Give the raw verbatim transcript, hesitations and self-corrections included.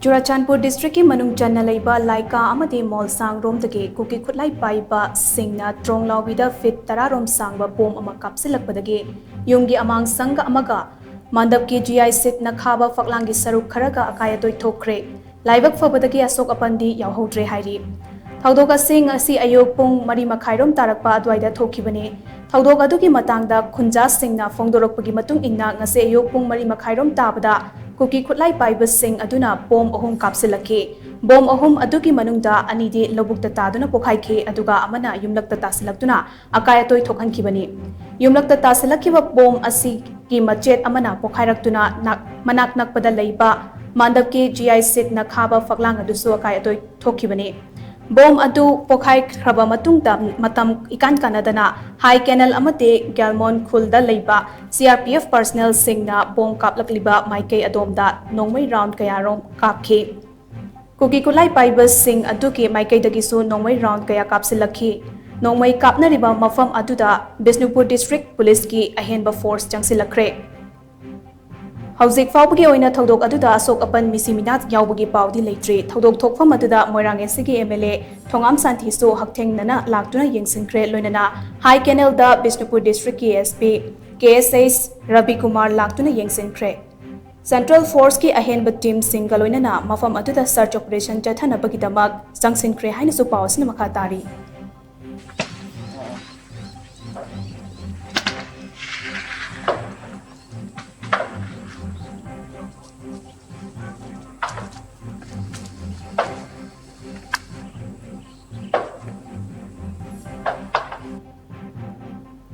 ꯆꯨꯔꯥꯆꯥꯟꯄꯨꯔ ꯗꯤꯁꯇ꯭ꯔꯤꯛꯀꯤ ꯃꯅꯨꯡ ꯆꯟꯅ ꯂꯩꯕ ꯂꯥꯏꯀꯥ ꯑꯃꯗꯤ ꯃꯣꯜꯁꯥꯡꯔꯣꯝꯗꯒꯤ ꯀꯨꯀꯤ ꯈꯨꯠꯂꯥꯏ ꯄꯥꯏꯕꯁꯤꯡꯅ ꯇ꯭ꯔꯣꯡ ꯂꯥꯎꯕꯤꯗ ꯐꯤꯠ ꯇꯔꯥ ꯔꯣꯝ ꯁꯥꯡꯕ ꯕꯣꯝ ꯑꯃ ꯀꯥꯞꯁꯤꯜꯂꯛꯄꯗꯒꯤ ꯌꯨꯝꯒꯤ ꯑꯃꯥꯡ ꯁꯪꯒ ꯑꯃꯒ ꯃꯥꯟꯗꯞꯀꯤ ꯖꯤ ꯑꯥꯏ ꯁꯤꯠꯅ ꯈꯥꯕ ꯐꯛꯂꯥꯡꯒꯤ ꯁꯔꯨꯛ ꯈꯔꯒ ꯑꯀꯥꯏ ꯑꯇꯣꯏ ꯊꯣꯛꯈ꯭ꯔꯦ꯫ ꯂꯥꯏꯕꯛ ꯐꯕꯗꯒꯤ ꯑꯁꯣꯛ ꯑꯄꯟꯗꯤ ꯌꯥꯎꯍꯧꯗ꯭ꯔꯦ ꯍꯥꯏꯔꯤ꯫ ꯊꯧꯗꯣꯛ ꯑꯁꯤ ꯉꯁꯤ ꯑꯌꯨꯛ ꯄꯨꯡ ꯃꯔꯤ ꯃꯈꯥꯏꯔꯣꯝ ꯇꯥꯔꯛꯄ ꯑꯗꯨꯋꯥꯏꯗ ꯊꯣꯛꯈꯤꯕꯅꯤ꯫ ꯊꯧꯗꯣꯛ ꯑꯗꯨꯒꯤ ꯃꯇꯥꯡꯗ ꯈꯨꯟꯖꯥꯁꯤꯡꯅ ꯐꯣꯡꯗꯣꯔꯛꯄꯒꯤ ꯃꯇꯨꯡ ꯏꯟꯅ ꯉꯁꯤ ꯑꯌꯨꯛ ꯄꯨꯡ ꯃꯔꯤ ꯃꯈꯥꯏꯔꯣꯝ ꯇꯥꯕꯗ ꯀꯨꯀꯤ ꯈꯨꯠꯂꯥꯏ ꯄꯥꯏꯕꯁꯤꯡ ꯑꯗꯨꯅ ꯕꯣꯝ ꯑꯍꯨꯝ ꯀꯥꯞꯁꯤꯜꯂꯛꯈꯤ꯫ ꯕꯣꯝ ꯑꯍꯨꯝ ꯑꯗꯨꯒꯤ ꯃꯅꯨꯡꯗ ꯑꯅꯤꯗꯤ ꯂꯧꯕꯨꯛꯇ ꯇꯥꯗꯨꯅ ꯄꯣꯈꯥꯏꯈꯤ, ꯑꯗꯨꯒ ꯑꯃꯅ ꯌꯨꯝꯂꯛꯇ ꯇꯥꯁꯤꯜꯂꯛꯇꯨꯅ ꯑꯀꯥꯏ ꯑꯇꯣꯏ ꯊꯣꯛꯍꯟꯈꯤꯕꯅꯤ꯫ ꯌꯨꯝꯂꯛꯇ ꯇꯥꯁꯤꯜꯂꯛꯈꯤꯕ ꯕꯣꯝ ꯑꯁꯤꯒꯤ ꯃꯆꯦꯠ ꯑꯃꯅ ꯄꯣꯈꯥꯏꯔꯛꯇꯨꯅ ꯅꯥꯛ-, ꯃꯅꯥꯛ ꯅꯛꯄꯗ ꯂꯩꯕ ꯃꯥꯟꯗꯞꯀꯤ ꯖꯤ ꯑꯥꯏ ꯁꯤꯠꯅ ꯈꯥꯕ ꯐꯛꯂꯥꯡ ꯑꯗꯨꯁꯨ ꯑꯀꯥꯏ ꯑꯇꯣꯏ ꯊꯣꯛꯈꯤꯕꯅꯤ꯫ ꯕꯣꯝ ꯑꯗꯨ ꯄꯣꯈꯥꯏꯈ꯭ꯔꯕ ꯃꯇꯨꯡꯗ ꯃꯇꯝ ꯏꯀꯥꯟ ꯀꯥꯟꯅꯗꯅ ꯍꯥꯏ ꯀꯦꯅꯦꯜ ꯑꯃꯗꯤ ꯒꯦꯜꯃꯣꯟ ꯈꯨꯜꯗ ꯂꯩꯕ ꯁꯤ ꯑꯥꯔ ꯄꯤ ꯑꯦꯐ ꯄꯔꯁꯅꯦꯜꯁꯤꯡꯅ ꯕꯣꯝ ꯀꯥꯞꯂꯛꯂꯤꯕ ꯃꯥꯏꯀꯩ ꯑꯗꯣꯝꯗ ꯅꯣꯡꯃꯩ ꯔꯥꯎꯟ ꯀꯌꯥꯔꯣꯝ ꯀꯥꯞꯈꯤ꯫ ꯀꯨꯀꯤ ꯈꯨꯠꯂꯥꯏ ꯄꯥꯏꯕꯁꯤꯡ ꯑꯗꯨꯒꯤ ꯃꯥꯏꯀꯩꯗꯒꯤꯁꯨ ꯅꯣꯡꯃꯩ ꯔꯥꯎꯟ ꯀꯌꯥ ꯀꯥꯞꯁꯤꯜꯂꯛꯈꯤ꯫ ꯅꯣꯡꯃꯩ ꯀꯥꯞꯅꯔꯤꯕ ꯃꯐꯝ ꯑꯗꯨꯗ ꯕꯤꯁꯅꯨꯄꯨꯔ ꯗꯤꯁꯇ꯭ꯔꯤꯛ ꯄꯨꯂꯤꯁꯀꯤ ꯑꯍꯦꯟꯕ ꯐꯣꯔꯁ ꯆꯪꯁꯤꯜꯂꯛꯈ꯭ꯔꯦ꯫ ꯍꯧꯖꯤꯛ ꯐꯥꯎꯕꯒꯤ ꯑꯣꯏꯅ ꯊꯧꯗꯣꯛ ꯑꯗꯨꯗ ꯑꯁꯣꯛ ꯑꯄꯟ, ꯃꯤꯁꯤ ꯃꯤꯅꯥ ꯌꯥꯎꯕꯒꯤ ꯄꯥꯎꯗꯤ ꯂꯩꯇ꯭ꯔꯤ꯫ ꯊꯧꯗꯣꯛ ꯊꯣꯛꯐꯝ ꯑꯗꯨꯗ ꯃꯣꯏꯔꯥꯡ ꯑꯦꯁ ꯁꯤꯒꯤ ꯑꯦꯝ ꯑꯦꯜ ꯑꯦ ꯊꯣꯉꯥꯝ ꯁꯥꯟꯇꯤꯁꯨ ꯍꯛꯊꯦꯡꯅꯅ ꯂꯥꯛꯇꯨꯅ ꯌꯦꯡꯁꯤꯟꯈ꯭ꯔꯦ꯫ ꯂꯣꯏꯅꯅ ꯍꯥꯏ ꯀꯦꯅꯦꯜꯗ ꯕꯤꯁꯅꯨꯄꯨꯔ ꯗꯤꯁꯇ꯭ꯔꯤꯛꯀꯤ ꯑꯦꯁ ꯄꯤ ꯀꯦ ꯑꯦꯁ ꯑꯩꯆ ꯔꯕꯤꯀꯨꯃꯥꯔ ꯂꯥꯛꯇꯨꯅ ꯌꯦꯡꯁꯤꯟꯈ꯭ꯔꯦ꯫ ꯁꯦꯟꯇ꯭ꯔꯦꯜ ꯐꯣꯔꯁꯀꯤ ꯑꯍꯦꯟꯕ ꯇꯤꯝꯁꯤꯡꯒ ꯂꯣꯏꯅꯅ ꯃꯐꯝ ꯑꯗꯨꯗ ꯁꯔꯆ ꯑꯣꯄꯔꯦꯁꯟ ꯆꯠꯊꯅꯕꯒꯤꯗꯃꯛ ꯆꯪꯁꯤꯟꯈ꯭ꯔꯦ ꯍꯥꯏꯅꯁꯨ ꯄꯥꯎ ꯑꯁꯤꯅ ꯃꯈꯥ ꯇꯥꯔꯤ꯫